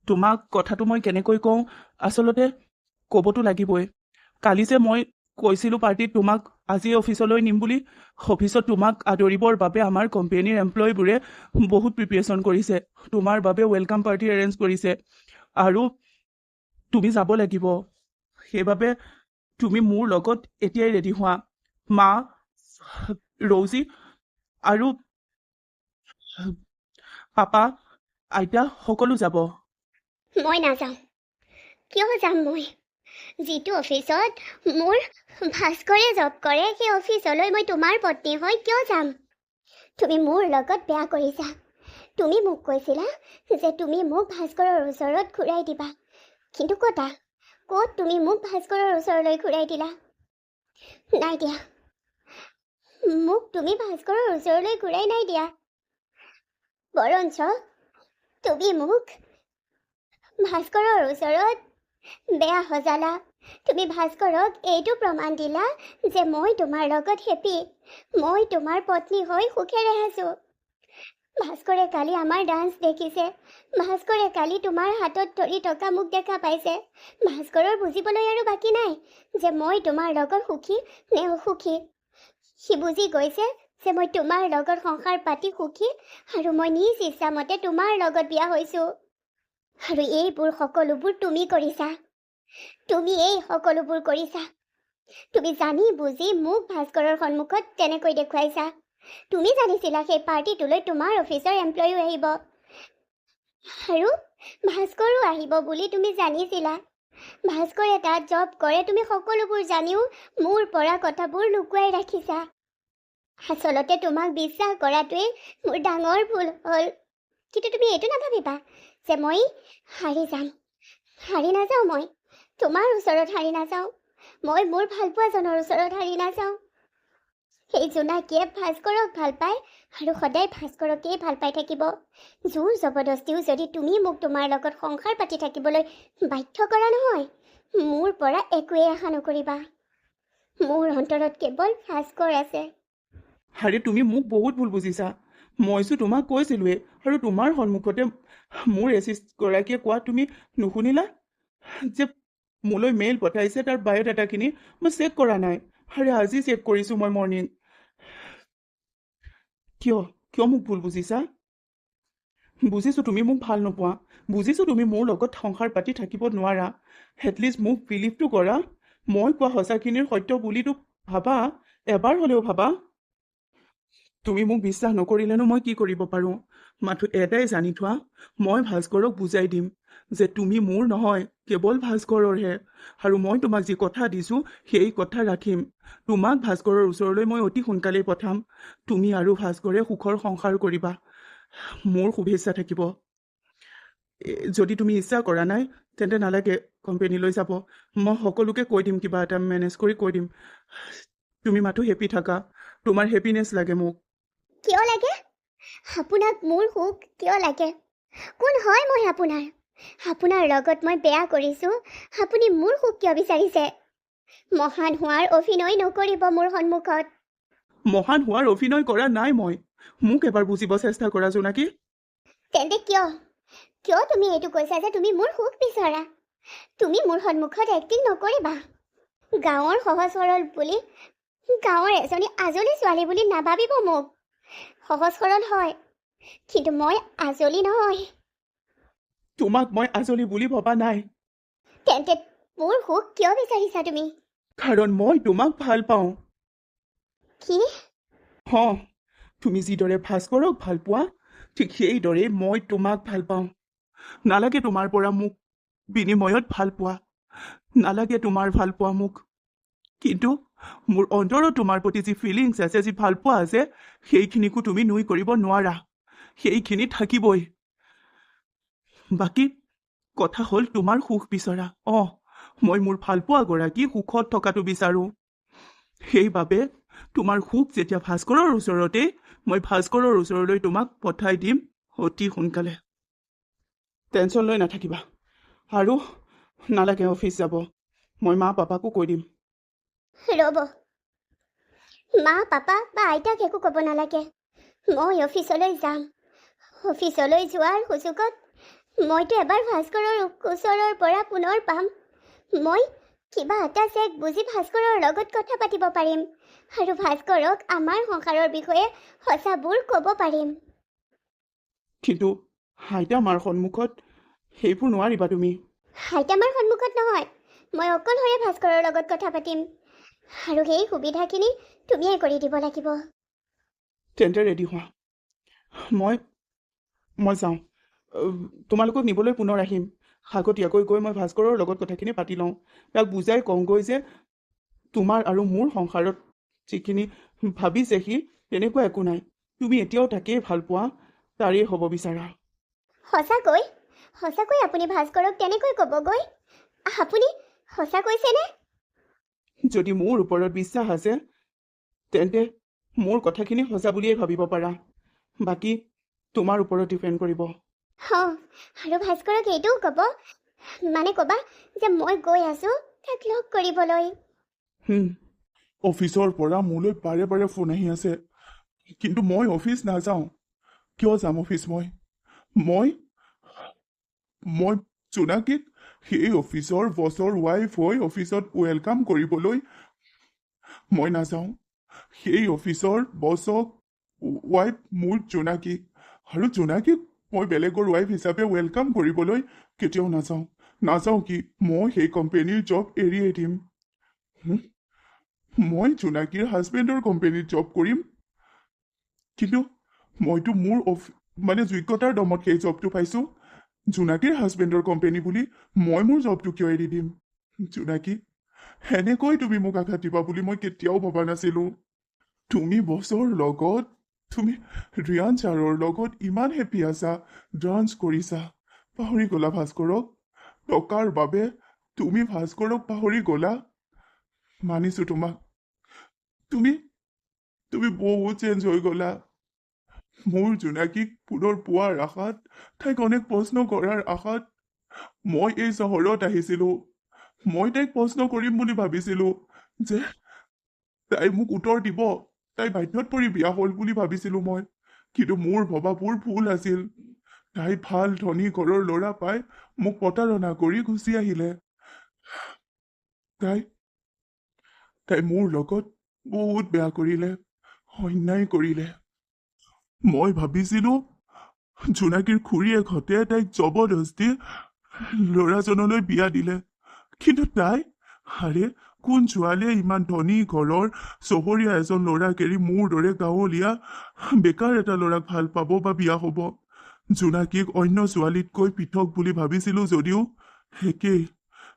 তোমাক কথাটো মই কেনেকৈ কওঁ, আচলতে ক'বতো লাগিবই। কালি যে মই কৈছিলোঁ পাৰ্টিত তোমাক আজি অফিচলৈ নিম বুলি, অফিচত তোমাক আদৰিবৰ বাবে আমাৰ কোম্পেনীৰ এমপ্লয়ীবোৰে বহুত প্ৰিপেৰেশ্যন কৰিছে। তোমাৰ বাবে welcome party arrange কৰিছে আৰু তুমি যাব লাগিব। সেইবাবে তুমি মোৰ লগত এতিয়াই ৰেডি হোৱা। মা, ৰৌজি আৰু পাপা, আইতা সকলো যাব। মই নাযাওঁ। কিয় যাম মই? যিটো অফিচত মোৰ ভাস্কৰে জব কৰে, সেই অফিচলৈ মই তোমাৰ পত্নী হৈ কিয় যাম? তুমি মোৰ লগত বেয়া কৰিছা। তুমি মোক কৈছিলা যে তুমি মোক ভাস্কৰৰ ওচৰত ঘূৰাই দিবা, কিন্তু ক'তা ক'ত তুমি মোক ভাস্কৰৰ ওচৰলৈ ঘূৰাই দিলা? নাই দিয়া। মোক তুমি ভাস্কৰৰ ওচৰলৈ ঘূৰাই নাই দিয়া, বৰঞ্চ তুমি মোক ভাস্কৰৰ ওচৰত বেয়া সজালা। তুমি ভাস্কৰক এইটো প্ৰমাণ দিলা যে মই তোমাৰ লগত হেপী, মই তোমাৰ পত্নী হৈ সুখেৰে আছোঁ। ভাস্কৰে কালি আমাৰ ডান্স দেখিছে। ভাস্কৰে কালি তোমাৰ হাতত ধৰি থকা মোক দেখা পাইছে। ভাস্কৰৰ বুজিবলৈ আৰু বাকী নাই যে মই তোমাৰ লগত সুখী নে অসুখী। সি বুজি গৈছে যে মই তোমাৰ লগত সংসাৰ পাতি সুখী আৰু মই নিজ ইচ্ছামতে তোমাৰ লগত বিয়া হৈছোঁ। আৰু এইবোৰ সকলোবোৰ তুমি কৰিছা। তুমি এই সকলোবোৰ কৰিছা। তুমি জানি বুজি মোক ভাস্কৰৰ সন্মুখত তেনেকৈ দেখুৱাইছা। তুমি জানিছিলা সেই পাৰ্টিটোলৈ তোমাৰ অফিচৰ এমপ্লয়ীও আহিব আৰু ভাস্কৰো আহিব বুলি তুমি জানিছিলা। ভাস্কৰে তাত জব কৰে, তুমি সকলোবোৰ জানিও মোৰ পৰা কথাবোৰ লুকুৱাই ৰাখিছা। আচলতে তোমাক বিশ্বাস কৰাটোৱেই মোৰ ডাঙৰ ভুল হ'ল। কিন্তু তুমি এইটো নাভাবিবা যে মই হাৰি যাম। হাৰি নাযাওঁ। মই তোমাৰ ওচৰত হাৰি নাযাওঁ। মই মোৰ ভালপোৱাজনৰ ওচৰত হাৰি নাযাওঁ। সেই জোনাকীয়ে ভাস্কৰক ভাল পায় আৰু সদায় ভাস্কৰকেই ভাল পাই থাকিব। জোৰ জবৰদস্তিও যদি তুমি মোক তোমাৰ লগত সংসাৰ পাতি থাকিবলৈ বাধ্য কৰা নহয়, মোৰ পৰা একোৱেই আশা নকৰিবা। মোৰ অন্তৰত কেৱল ভাস্কৰ আছে। আৰে, তুমি মোক বহুত ভুল বুজিছা। মইচোন তোমাক কৈছিলোঁৱেই আৰু তোমাৰ সন্মুখতে মোৰ এছিষ্টেণ্টগৰাকীয়ে কোৱা তুমি নুশুনিলা যে মোলৈ মেইল পঠাইছে, তাৰ বায়'ডাটাখিনি মই চেক কৰা নাই। আৰে, আজি চেক কৰিছোঁ মই মৰ্ণিং। কিয় কিয় মোক ভুল বুজিছা? বুজিছোঁ তুমি মোক ভাল নোপোৱা। বুজিছোঁ তুমি মোৰ লগত সংসাৰ পাতি থাকিব নোৱাৰা। এটলিষ্ট মোক বিলিভটো কৰা। মই কোৱা সঁচাখিনিৰ সত্য বুলিতো ভাবা, এবাৰ হ'লেও ভাবা। তুমি মোক বিশ্বাস নকৰিলেনো মই কি কৰিব পাৰোঁ? মাথো এটাই জানি থোৱা, মই ভাস্কৰক বুজাই দিম যে তুমি মোৰ নহয়, কেৱল ভাস্কৰৰহে। আৰু মই তোমাক যি কথা দিছোঁ, সেই কথা ৰাখিম। তোমাক ভাস্কৰৰ ওচৰলৈ মই অতি সোনকালেই পঠাম। তুমি আৰু ভাস্কৰে সুখৰ সংসাৰ কৰিবা, মোৰ শুভেচ্ছা থাকিব। যদি তুমি ইচ্ছা কৰা নাই, তেন্তে নালাগে কোম্পেনীলৈ যাব। মই সকলোকে কৈ দিম, কিবা এটা মেনেজ কৰি কৈ দিম। তুমি মাথো হেপী থাকা। তোমাৰ হেপিনেছ লাগে মোক। কিয় লাগে আপোনাক মোৰ সুখ? কিয় লাগে? কোন হয় মই আপোনাৰ? আপোনাৰ লগত মই বেয়া কৰিছোঁ, আপুনি মোৰ সুখ কিয় বিচাৰিছে? মহান হোৱাৰ অভিনয় নকৰিব মোৰ সন্মুখত। মহান হোৱাৰ অভিনয় কৰা নাই মই। মোক এবাৰ বুজিব চেষ্টা কৰা, জোনাকী। তেন্তে কিয় কিয় তুমি এইটো কৈছা যে তুমি মোৰ সুখ বিচৰা? তুমি মোৰ সন্মুখত এক্টিং নকৰিবা। গাঁৱৰ সহজ সৰল বুলি, গাঁৱৰ এজনী আজলী ছোৱালী বুলি নাভাবিব মোক। সহজ সৰল হয়, কিন্তু মই আজলী নহয়। তোমাক মই আজলী বুলি ভবা নাই। তেন্তে মোৰ সুখ কিয় বিচাৰিছা তুমি? কাৰণ মই তোমাক ভাল পাওঁ। কি? তুমি যিদৰে ভাস্কৰক ভাল পোৱা, ঠিক সেইদৰেই মই তোমাক ভাল পাওঁ। নালাগে তোমাৰ পৰা মোক বিনিময়ত ভাল পোৱা, নালাগে তোমাৰ ভাল পোৱা মোক। কিন্তু মোৰ অন্তৰত তোমাৰ প্ৰতি যি ফিলিংছ আছে, যি ভালপোৱা আছে, সেইখিনিকো তুমি নুই কৰিব নোৱাৰা। সেইখিনি থাকিবই। বাকী কথা হ'ল তোমাৰ সুখ বিচৰা। মই মোৰ ভালপোৱাগৰাকী সুখত থকাটো বিচাৰোঁ। সেইবাবে তোমাৰ সুখ যেতিয়া ভাস্কৰৰ ওচৰতে, মই ভাস্কৰৰ ওচৰলৈ তোমাক পঠাই দিম অতি সোনকালে। টেনশ্যন লৈ নাথাকিবা আৰু নালাগে অফিচ যাব। মই মা পাপাকো কৈ দিম। ৰ'ব, মা পাপা বা আইতাক একো ক'ব নালাগে। মই অফিচলৈ যাম। অফিচলৈ যোৱাৰ সুযোগত মইতো এবাৰ ভাস্কৰৰ ওচৰৰ পৰা পুনৰ পাম। মই কিবা এটা চেক বুজি ভাস্কৰৰ লগত কথা পাতিব পাৰিম আৰু ভাস্কৰক আমাৰ সংসাৰৰ বিষয়ে সঁচাবোৰ ক'ব পাৰিম। কিন্তু আইতা মাৰ সন্মুখত সেইবোৰ নোৱাৰিবা তুমি। আইতামাৰ সন্মুখত নহয়, মই অকলশৰে ভাস্কৰৰ লগত কথা পাতিম আৰু সেই সুবিধাখিনি তুমিয়ে কৰি দিব লাগিব। তেন্তে ৰেডি হোৱা, মই মই যাওঁ। তোমালোকক নিবলৈ পুনৰ আহিম। আগতীয়াকৈ গৈ মই ভাস্কৰৰ লগত কথাখিনি পাতি লওঁ, তাক বুজাই কওঁগৈ যে তোমাৰ আৰু মোৰ সংসাৰত যিখিনি ভাবিছে সি, তেনেকুৱা একো নাই। তুমি এতিয়াও তাকেই ভাল পোৱা, তাৰেই হ'ব বিচাৰা। সঁচাকৈ? সঁচাকৈ আপুনি ভাস্কৰক তেনেকৈ ক'বগৈ? আপুনি সঁচা কৈছেনে? যদি মোৰ ওপৰত বিশ্বাস আছে, তেন্তে মোৰ কথাখিনি সঁচা বুলিয়েই ভাবিব পাৰা। বাকী তোমাৰ ওপৰত ডিপেণ্ড কৰিব। অঁ, আৰু ভাস্কৰক এইটোও ক'ব, মানে ক'বা যে মই গৈ আছোঁ তাক লগ কৰিবলৈ। অফিচৰ পৰা মোলৈ বাৰে বাৰে ফোন আহি আছে, কিন্তু মই অফিচ নাযাওঁ। কিয় যাম অফিচ মই? মই মই জোনাকীক সেই অফিচৰ বছৰ ৱাইফ হৈ অফিচত welcome কৰিবলৈ মই নাযাওঁ। সেই অফিচৰ বছক ৱাইফ মোৰ জোনাকী, আৰু জোনাকীক মই বেলেগৰ ৱাইফ হিচাপে welcome কৰিবলৈ কেতিয়াও নাযাওঁ। নাযাওঁ কি, মই সেই কোম্পেনীৰ জব এৰিয়েই দিম। মই জোনাকীৰ হাজবেণ্ডৰ কোম্পেনীত জব কৰিম। কিন্তু মইতো মোৰ মানে যোগ্যতাৰ দমত সেই জবটো পাইছোঁ। জোনাকীৰ হাজবেণ্ডৰ কোম্পেনী বুলি মই মোৰ জবটো কিয় এৰি দিম? জোনাকী, সেনেকৈ তুমি মোক আঘাত দিবা বুলি মই কেতিয়াও ভবা নাছিলোঁ। তুমি বছৰ লগত, তুমি ৰিয়ান ছাৰৰ লগত ইমান হেপী আছা, ডান্স কৰিছা, পাহৰি গ'লা ভাস্কৰক। টকাৰ বাবে তুমি ভাস্কৰক পাহৰি গ'লা। মানিছো তোমাক, তুমি তুমি বহুত চেঞ্জ হৈ গ'লা। মোৰ জোনাকীক পুনৰ পোৱাৰ আশাত, তাইক অনেক প্ৰশ্ন কৰাৰ আশাত মই এই চহৰত আহিছিলোঁ। মই তাইক প্ৰশ্ন কৰিম বুলি ভাবিছিলোঁ যে তাই মোক উত্তৰ দিব। তাই বাধ্যত পৰি বিয়া হ'ল বুলি ভাবিছিলোঁ মই, কিন্তু মোৰ ভবাবোৰ ভুল আছিল। তাই ভাল ধনী ঘৰৰ ল'ৰা পাই মোক প্ৰতাৰণা কৰি গুচি আহিলে। তাই তাই মোৰ লগত বহুত বেয়া কৰিলে, অন্যায় কৰিলে। মই ভাবিছিলোঁ জোনাকীৰ খুৰীয়েকহঁতে তাইক জবৰদস্তি ল'ৰাজনলৈ বিয়া দিলে, কিন্তু তাই, আৰে কোন ছোৱালীয়ে ইমান ধনী ঘৰৰ চহৰীয়া এজন ল'ৰাক এৰি মোৰ দৰে গাঁৱলীয়া বেকাৰ এটা ল'ৰাক ভাল পাব বা বিয়া হ'ব? জোনাকীক অন্য ছোৱালীতকৈ পৃথক বুলি ভাবিছিলোঁ যদিও একেই,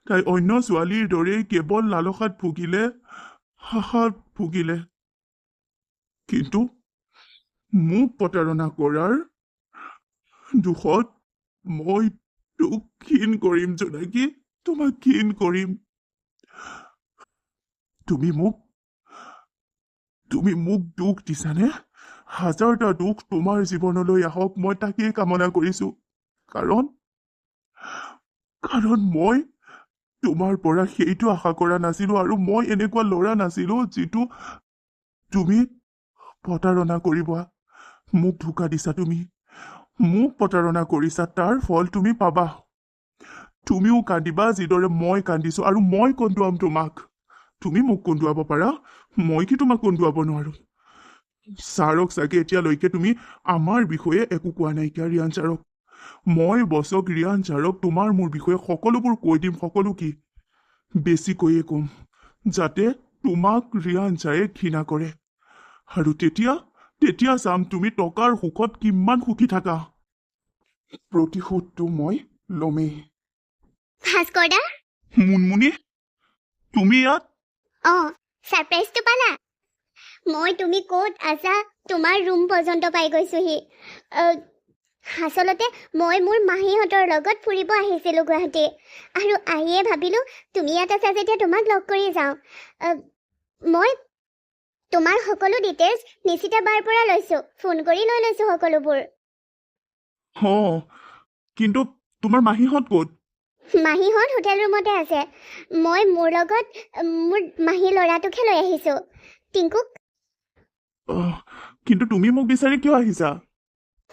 তাই অন্য ছোৱালীৰ দৰেই কেৱল লালসাত ভুগিলে, আশাত ভুগিলে। কিন্তু মোক প্ৰতাৰণা কৰাৰ দুখত মই তোক ঘিণ কৰিম জোনাকী, তোমাক ঘিণ কৰিম। তুমি মোক তুমি মোক দুখ দিছানে? হাজাৰটা দুখ তোমাৰ জীৱনলৈ আহক, মই তাকেই কামনা কৰিছো। কাৰণ কাৰণ মই তোমাৰ পৰা সেইটো আশা কৰা নাছিলো, আৰু মই এনেকুৱা ল'ৰা নাছিলো যিটো তুমি প্ৰতাৰণা কৰিবা। মোক ধোকা দিছা তুমি, মোক প্ৰতাৰণা কৰিছা, তাৰ ফল তুমি পাবা। তুমিও কান্দিবা যিদৰে মই কান্দিছো, আৰু মই কন্দুৱাম তোমাক। তুমি মোক কন্দুৱাব পাৰা, মই কি তোমাক কন্দুৱাব নোৱাৰো? ছাৰক চাগে এতিয়ালৈকে তুমি আমাৰ বিষয়ে একো কোৱা নাইকিয়া, ৰিয়ান ছাৰক। মই বছক, ৰিয়ান ছাৰক তোমাৰ মোৰ বিষয়ে সকলোবোৰ কৈ দিম, সকলো কি বেছিকৈয়ে ক'ম, যাতে তোমাক ৰিয়ান ছাৰে ঘৃণা কৰে। আৰু তেতিয়া তেতিয়া চাম তুমি টকাৰ সুখত কিমান সুখী থাকা। প্ৰতিশোধটো মই ল'মেই। ভাস্কৰ দা। মুনমুনি, তুমি ইয়াত? অঁ, ছাৰপ্ৰাইজটো পালা? মই তুমি ক'ত আছা তোমাৰ ৰুম পৰ্যন্ত পাই গৈছোহি। আচলতে মই মোৰ মাহীহঁতৰ লগত ফুৰিব আহিছিলোঁ গুৱাহাটী, আৰু আহিয়ে ভাবিলোঁ তুমি ইয়াত আছা যেতিয়া তোমাক লগ কৰি যাওঁ। মই তোমাৰ সকলো ডিটেইলছ নিশিতা বাৰ পৰা লৈছোঁ, ফোন কৰি লৈ লৈছোঁ সকলোবোৰ। অঁ, কিন্তু তোমাৰ মাহীহঁত ক'ত? মাহীহঁত হোটেল ৰুমতে আছে। মই মোৰ লগত মোৰ মাহী ল'ৰাটোকহে লৈ আহিছোঁ, টিংকুক। আহ, কিন্তু তুমি মোক বিচাৰি কিয় আহিছা?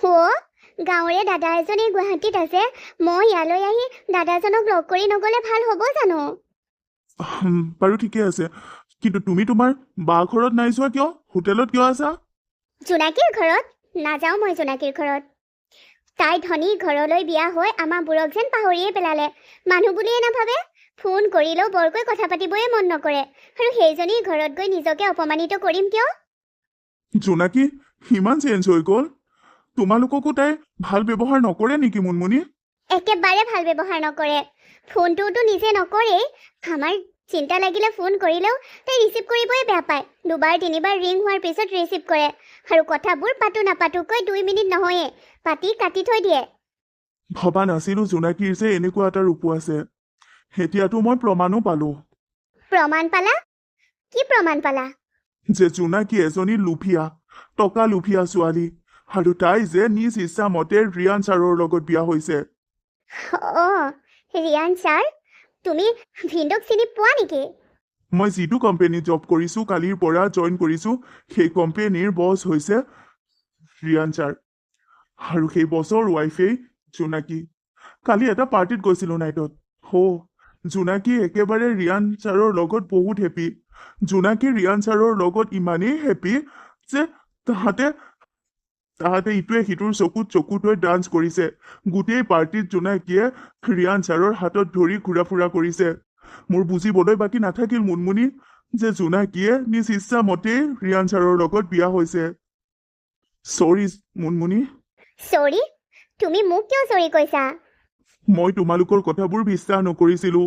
অ', গাঁৱৰে দাদা এজন এই গুৱাহাটীত আছে। মই ইয়ালৈ আহি দাদাজনক লগ কৰি নগ'লে ভাল হ'ব জানো? বাৰু, ঠিকে আছে। কিন্তু তুমি তোমাৰ বা ঘৰত নাই যোৱা কিয়? হোটেলত কিয় আছা? জোনাকীৰ ঘৰত নাযাওঁ মই। জোনাকীৰ ঘৰত, তাই ধনী ঘৰলৈ বিয়া হৈ আমাৰবোৰক যেন পাহৰিয়ে পেলালে। মানুহ বুলিয়ে নাভাবে। ফোন কৰিলেও বৰকৈ কথা পাতিবয়ে মন নকৰে। আৰু সেইজনীৰ ঘৰত গৈ নিজকে অপমানিত কৰিম কিয়? জোনাকী সিমান চেঞ্জ হৈ গ'ল? তোমালোককো তাই ভাল ব্যৱহাৰ নকৰে নেকি, মুনমুনি? একেবাৰে ভাল ব্যৱহাৰ নকৰে। ফোনটোতো নিজে নকৰেই, আমাৰ চিন্তা লাগিলে ফোন কৰিলেও তাই ৰিচিভ কৰিবই বেয়া পায়। দুবাৰ তিনিবাৰ ৰিং হোৱাৰ পিছত ৰিচিভ কৰে আৰু কথাবোৰ পাতো নাপাতোকৈ 2 মিনিট নহয়ে, পাতি কাটি থৈ দিয়ে। ভবা নাছিলো জোনাকীৰ যে এনেকুৱা এটা ৰূপো আছে। এতিয়াতো মই প্ৰমাণো পালো। প্ৰমাণ পালা? কি প্ৰমাণ পালা? যে জোনাকী এজনী লুভীয়া, টকা লুভীয়া ছোৱালী আৰু তাই যে নিজ ইচ্ছামতে ৰিয়ান ছাৰৰ লগত বিয়া হৈছে। অঁ, ৰিয়ান ছাৰ? তুমি ভিনদেউক চিনি পোৱা নেকি? মই যিটো কোম্পেনীত জব কৰিছোঁ, কালিৰ পৰা জইন কৰিছোঁ, সেই কোম্পেনীৰ বছ হৈছে ৰিয়ান ছাৰ আৰু সেই বছৰ ৱাইফেই জোনাকী। কালি এটা পাৰ্টিত গৈছিলোঁ নাইটত। হো, জোনাকী একেবাৰে ৰিয়ান ছাৰৰ লগত বহুত হেপী। জোনাকী ৰিয়ান ছাৰৰ লগত ইমানেই হেপী যে তাহাঁতে তাহাঁতে ইটোৱে সিটোৰ চকুত চকু থৈ ডান্স কৰিছে। গোটেই পাৰ্টিত জোনাকীয়ে ৰিয়ান ছাৰৰ হাতত ধৰি ঘূৰা ফুৰা কৰিছে। মোৰ বুজিবলৈ বাকী নাথাকিল, মুনমুনি, যে জোনাকীয়ে নিজ ইচ্ছামতেই ৰিয়ান ছাৰৰ লগত বিয়া হৈছে। চৰি, মুনমুনি। চৰি? তুমি মোক কিয় চৰি কৈছা? মই তোমালোকৰ কথাবোৰ বিশ্বাস নকৰিছিলো।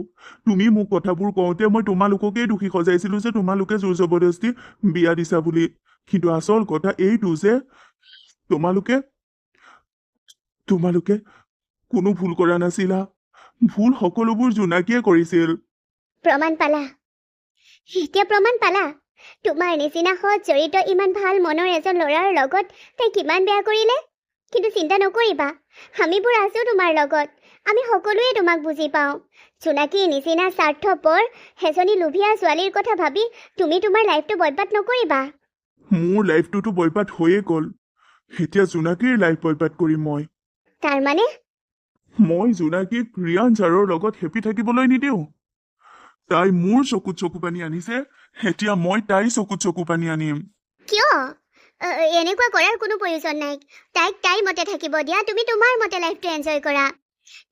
তুমি মোক কথাবোৰ কওঁতে মই তোমালোককেই দোষী সজাইছিলো যে তোমালোকে জোৰ জবৰদস্তি বিয়া দিছা বুলি। কিন্তু আচল কথা এইটো যে তোমালোকে তোমালোকে কোনো ভুল কৰা নাছিলা। ভুল সকলোবোৰ জোনাকীয়ে কৰিছিল। প্ৰমাণ পালা? এতিয়া প্ৰমাণ পালা? তোমাৰ নিচিনা সৎ চৰিত্ৰ, ইমান ভাল মনৰ এজন ল'ৰাৰ লগত তাই কিমান বেয়া কৰিলে। কিন্তু চিন্তা নকৰিবা, আমিবোৰ আছো তোমাৰ লগত। আমি সকলোৱে তোমাক বুজি পাওঁ। জোনাকীৰ নিচিনা স্বাৰ্থপৰ এজনী লোভীয়া ছোৱালীৰ কথা ভাবি তুমি তোমাৰ লাইফটো বৰবাদ নকৰিবা। মোৰ লাইফটোতো বৰবাদ হৈয়ে গ'ল, এতিয়া জোনাকীৰ লাইফ বৰবাদ কৰিম মই। তাৰমানে? মই জোনাকীক ৰিয়ান ছাৰৰ লগত হেপী থাকিবলৈ নিদিওঁ। তাই মোৰ চকুত চকু পানী আনিছে, এতিয়া মই তাইৰ চকুত চকু পানী আনিম। কিয়? এনেকুৱা কৰাৰ কোনো প্ৰয়োজন নাই। তাইক তাইৰ মতে থাকিব দিয়া। তুমি তোমাৰ মতে লাইফটো এনজয় কৰা।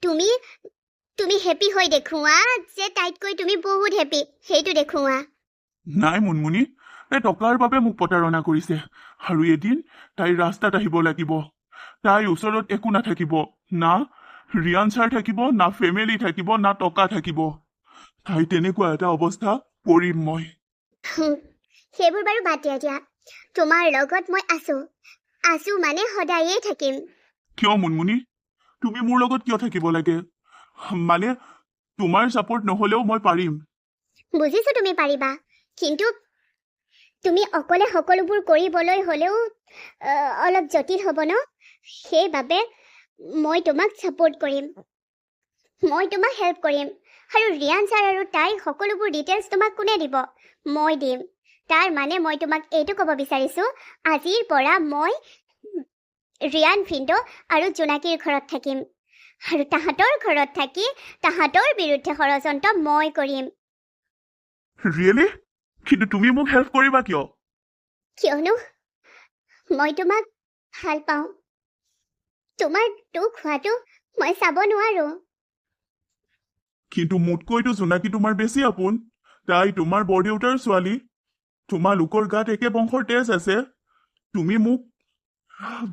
তুমি তুমি হেপী হৈ দেখুওৱা যে তাইতকৈ তুমি বহুত হেপী, সেইটো দেখুওৱা। নাই মুনমুনি, তাই টকাৰ বাবে মোক প্ৰতাৰণা কৰিছে আৰু এদিন তাইৰ ৰাস্তাত আহিব লাগিব। তাইৰ ওচৰত একো নাথাকিব, না ৰিয়ান ছাৰ থাকিব, না ফেমিলি থাকিব, না টকা থাকিব। তাই তেনেকুৱা এটা অৱস্থা কৰিম মই। সেইবোৰ বাৰু বাদ দিয়া দিয়া। তোমাৰ লগত মই আছো, আছো মানে সদায়েই থাকিম। কিয় মুনমুনি? তুমি মোৰ লগত কিয় থাকিব লাগে? মানে তোমাৰ ছাপৰ্ট নহ'লেও মই পাৰিম। বুজিছো তুমি পাৰিবা, কিন্তু তুমি অকলে সকলোবোৰ কৰিবলৈ হ'লেও অলপ জটিল হ'ব ন। সেইবাবে মই তোমাক ছাপৰ্ট কৰিম, মই তোমাক হেল্প কৰিম। আৰু ৰিয়ান ছাৰ আৰু তাইৰ সকলোবোৰ ডিটেইলছ তোমাক কোনে দিব? মই দিম। তাৰ মানে মই তোমাক এইটো ক'ব বিচাৰিছোঁ, আজিৰ পৰা মই ৰিয়ান ভিনদেউ আৰু জোনাকীৰ ঘৰত থাকিম আৰু তাহাঁতৰ ঘৰত থাকি তাহাঁতৰ বিৰুদ্ধে ষড়যন্ত্ৰ মই কৰিম। ৰিয়েলি? কিন্তু তুমি মোক হেল্প কৰিবা কিয়? কিয়নো মই তোমাক ভাল পাওঁ। তোমাৰ দুখ হোৱাটো মই চাব নোৱাৰো। কিন্তু মোতকৈতো জোনাকী তোমাৰ বেছি আপোন। তাই তোমাৰ বৰদেউতাৰ ছোৱালী। তোমালোকৰ গাত একে বংশৰ তেজ আছে। তুমি মোক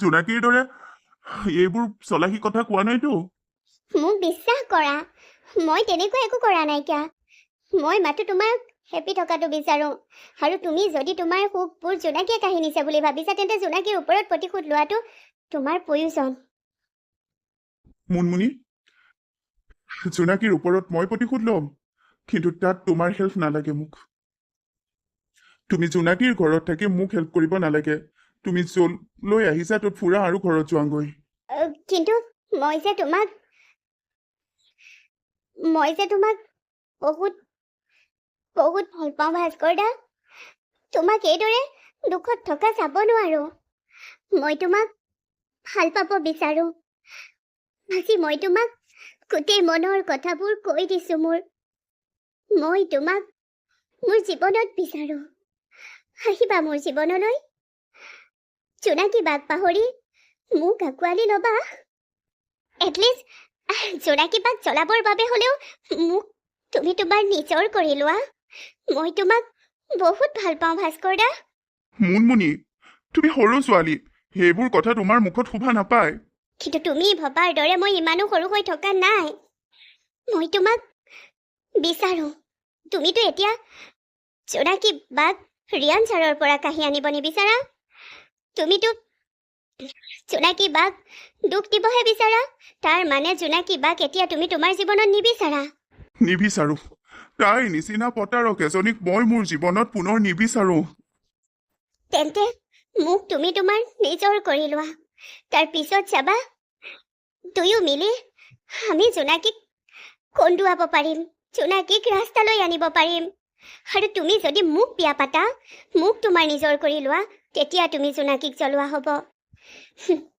জোনাকীৰ দৰে এইবোৰ চলাহী কথা কোৱা নাইতো? মোক বিশ্বাস কৰা, মই তেনেকুৱা একো কৰা নাইকিয়া। মই মাথো তোমাক হেপী থকাটো বিচাৰোঁ। আৰু তুমি যদি তোমাৰ সুখবোৰ জোনাকীয়ে কাঢ়ি নিছে বুলি ভাবিছা, তেন্তে জোনাকীৰ ওপৰত প্ৰতিশোধ লোৱাটো তোমাৰ প্ৰয়োজন। মুনমুনি, জোনাকীৰ ওপৰত মই প্ৰতিশোধ ল'ম, কিন্তু তাত তোমাৰ হেল্প নালাগে মোক। তুমি জোনাকীৰ ঘৰত থাকি মোক হেল্প কৰিব নালাগে। তুমি য'লৈ আহিছা ত'ত ফুৰা আৰু ঘৰত যোৱাগৈ। কিন্তু মই যে তোমাক বহুত বহুত ভাল পাওঁ, ভাস্কৰ দা। তোমাক এইদৰে দুখত থকা চাব নোৱাৰো। মই তোমাক ভাল পাব বিচাৰোঁ। আজি মই তোমাক গোটেই মনৰ কথাবোৰ কৈ দিছোঁ মোৰ। মই তোমাক মোৰ জীৱনত বিচাৰোঁ। আহিবা মোৰ জীৱনলৈ। জোনাকী বাক পাহৰি মোক আঁকোৱালি ল'বা। এটলিষ্ট জোনাকী বাক জ্বলাবৰ বাবে হ'লেও মোক তুমি তোমাৰ নিজৰ কৰি লোৱা। মই তোমাক বহুত ভাল পাওঁ, ভাস্কৰ দা। মুনমুনি, তুমি সৰু ছোৱালী, সেইবোৰ কথা তোমাৰ মুখত শোভা নাপায়। কিন্তু তুমি ভবাৰ দৰে মই ইমানো সৰু হৈ থকা নাই। মই তোমাক বিচাৰোঁ। তুমিতো এতিয়া জোনাকী বাক ৰিয়ান ছাৰৰ পৰা কাঢ়ি আনিব নিবিচাৰা। তুমিতো জোনাকী বাক দুখ দিবহে বিচাৰা। তাৰ মানে জোনাকী বাক এতিয়া তুমি তোমাৰ জীৱনত নিবিচাৰা। নিবিচাৰো। তাইৰ নিচিনা প্ৰতাৰক এজনীক মই মোৰ জীৱনত পুনৰ নিবিচাৰো। তেন্তে মোক তুমি তোমাৰ নিজৰ কৰি লোৱা। তাৰ পিছত চাবা, দুয়ো মিলি আমি জোনাকীক কন্দুৱাব পাৰিম, জোনাকীক ৰাস্তালৈ আনিব পাৰিম। আৰু তুমি যদি মোক বিয়া পাতা, মোক তোমাৰ নিজৰ কৰি লোৱা, তেতিয়া তুমি জোনাকীক জ্বলোৱা হ'ব।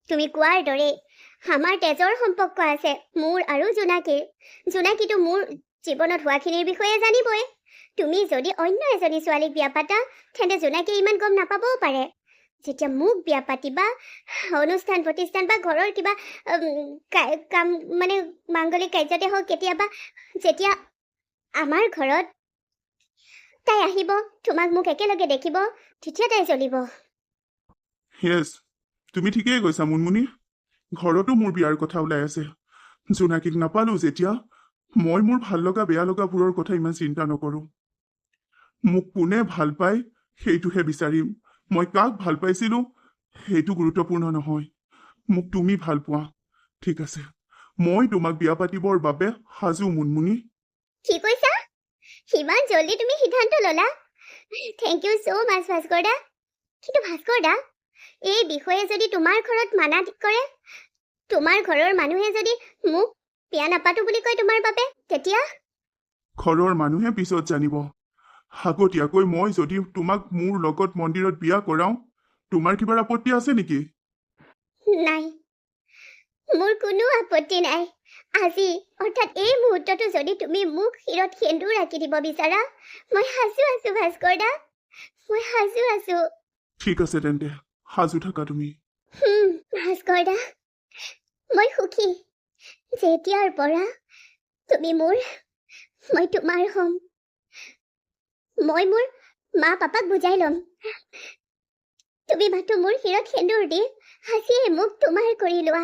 তুমি কোৱাৰ দৰেই আমাৰ তেজৰ সম্পৰ্ক আছে, মোৰ আৰু জোনাকীৰ। জোনাকীটো মোৰ জীৱনত হোৱাখিনিৰ বিষয়ে জানিবই। তুমি যদি অন্য এজনী ছোৱালীক বিয়া পাতা, তেন্তে জোনাকীয়ে ইমান গম নাপাবও পাৰে। যেতিয়া মোক বিয়া পাতিবা, অনুষ্ঠান প্ৰতিষ্ঠান বা ঘৰৰ কিবা কাম, মানে মাংগলিক কাৰ্যতে হওক, কেতিয়াবা যেতিয়া আমাৰ ঘৰত তাই আহিব, তোমাক মোক একেলগে দেখিব, তেতিয়া তাই জ্বলিব। য়েছ, তুমি ঠিকেই কৈছা মুনমুনি। ঘৰতো মোৰ বিয়াৰ কথা ওলাই আছে। জোনাকীক নাপালো যেতিয়া মই মোৰ ভাল লগা বেয়া লগাবোৰৰ কথা ইমান চিন্তা নকৰোঁ। মোক কোনে ভাল পায় সেইটোহে বিচাৰিম। মই কাক ভাল পাইছিলো সেইটো গুৰুত্বপূৰ্ণ নহয়। মোক তুমি ভাল পোৱা, ঠিক আছে। মই তোমাক বিয়া পাতিবৰ বাবে সাজু, মুনমুনি। কি কৈছা? ইমান জল্দি তুমি সিদ্ধান্ত ল'লা? Thank you so much, Bhaskar দা। কিন্তু ভাস্কৰ দা, এই বিষয়ে যদি তোমাৰ ঘৰত মানা কৰে, তোমাৰ ঘৰৰ মানুহে যদি মোক বিয়া নাপাতো বুলি কয় তোমাৰ বাবে, তেতিয়া? ঘৰৰ মানুহে পিছত জানিব। আগতীয়াকৈ মই যদি তোমাক মোৰ লগত মন্দিৰত বিয়া কৰাওঁ, তোমাৰ কিবা আপত্তি আছে নেকি? নাই, মোৰ কোনো আপত্তি নাই। আজি, অৰ্থাৎ এই মুহূৰ্তটো যদি তুমি মোক শিৰত সেন্দুৰ আঁকি দিব বিচাৰা, মই সাজু আছো, ভাস্কৰ দা, মই সাজু আছো। ঠিক আছে তেন্তে, সাজু থাকা তুমি। ভাস্কৰ দা, মই সুখী। যেতিয়াৰ পৰা তুমি মোৰ, মই তোমাৰ হ'ম। মই মোৰ মা পাপাক বুজাই ল'ম। তুমি মাথো মোৰ শিৰত সেন্দুৰ দি আজিয়ে মোক তোমাৰ কৰি লোৱা।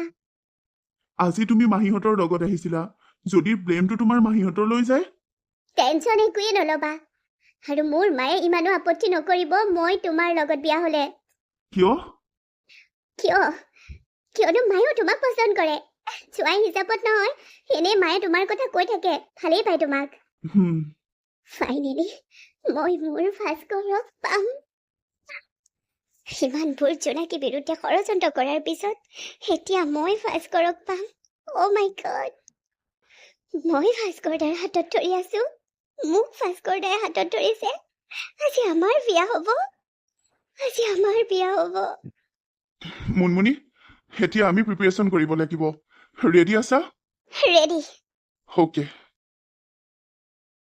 আজি তুমি মাহীহঁতৰ লগত আহিছিলা, যদি ব্লেমটো তোমাৰ মাহীহঁতলৈ যায়? টেনশ্যন একোৱেই নল'বা। আৰু মোৰ মায়ে ইমানো আপত্তি নকৰিব মই তোমাৰ লগত বিয়া হ'লে। কিয়? কিয়? কিয়নো মায়েও তোমাক পচন্দ কৰে। জোঁৱাই হিচাপত নহয়, এনেই মায়ে তোমাৰ কথা কৈ থাকে, ভালেই পায় তোমাক। ফাইনেলি মই মোৰ ভাস্কৰক পাম। সিমানবোৰ জোনাকী বিৰুদ্ধে ষড়যন্ত্ৰ কৰাৰ পিছত এতিয়া মই ভাস্কৰক পাম। অ' মাই গড, মই ভাস্কৰ দাৰ হাতত ধৰি আছো, মোক ভাস্কৰ দাই হাতত ধৰিছে। আজি আমাৰ বিয়া হ'ব, আজি আমাৰ বিয়া হ'ব। মুনমুনি, এতিয়া আমি প্ৰিপেৰেশ্যন কৰিব লাগিব। ৰেডি আছা? ৰেডি। অ'কে।